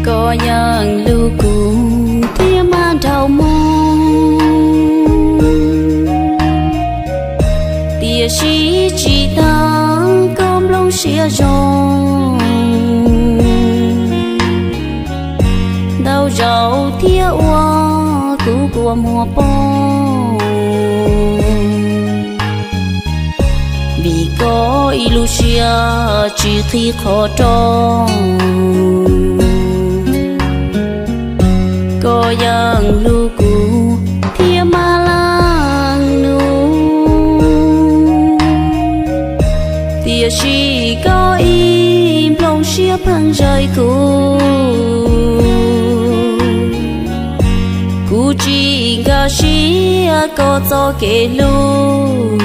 Koj yeej hlub kuv thiab mas nrog mus, tiam sis tsis tas koj nplooj siab zoo. Ntau zaus thiab ua kuv kua muag poob, vim koj ib lub siab tsis qhib qhov rooj. Koj yeej hlub kuv thiab mas leej nus, tiam sis koj ib nplooj siab pheej zais kuv. Kuv tsis nkag siab koj txoj kev hlub,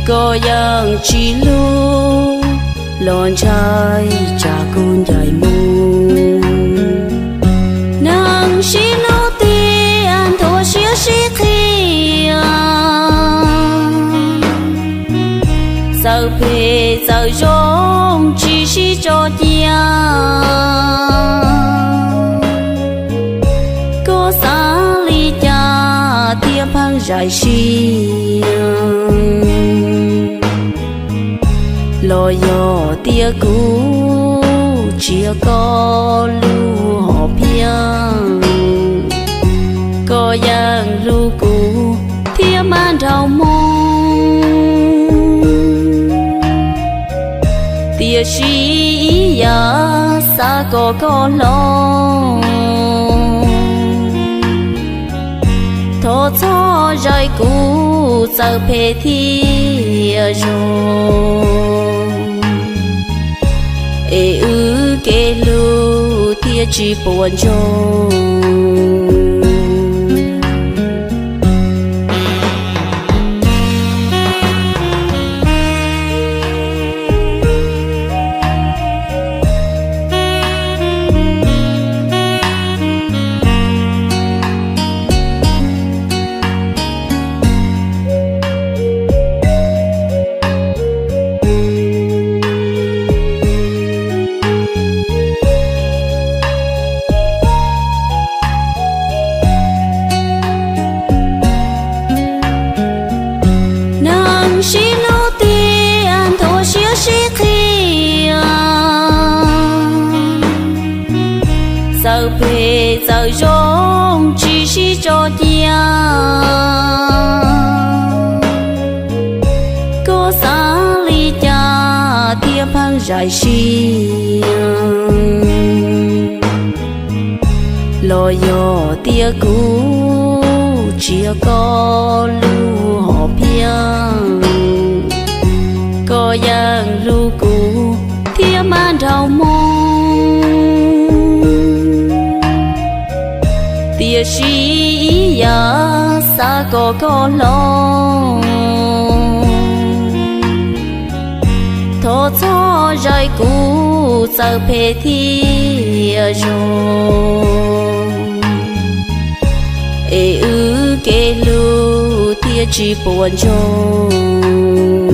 koj yeej tsis hlub los ntshai tsam kuv ncaim mus. Neeg sib hlub tiag nthuav siab sib qhia, txawm phem txawm zoo tsis sib tso cia. Koj xav li cas thiaj pheej zais siab? Los yog tias kuv tsis yog koj lub hom phiaj? Koj yeej hlub kuv thiab mas nrog mus, tiam sis ib yam xav kom koj hlob. Thov txhob zais kuv txawm phem thiab zoo, es wb kev hlub thiaj tsis puas ntsoog. Neeg sib hlub tiag nthuav siab sib qhia, txawm phem txawm zoo tsis sib tso cia. Koj xav li cas thiaj pheej zais siab? Los yog tias kuv tsis yog koj lub hom phiaj? Koj yeej hlub kuv thiab mas nrog mus, tiam sis ib yam xav kom koj hlob. Thov txhob zais kuv txawm phem thiab zoo, es wb kev hlub thiaj tsis puas ntsoog.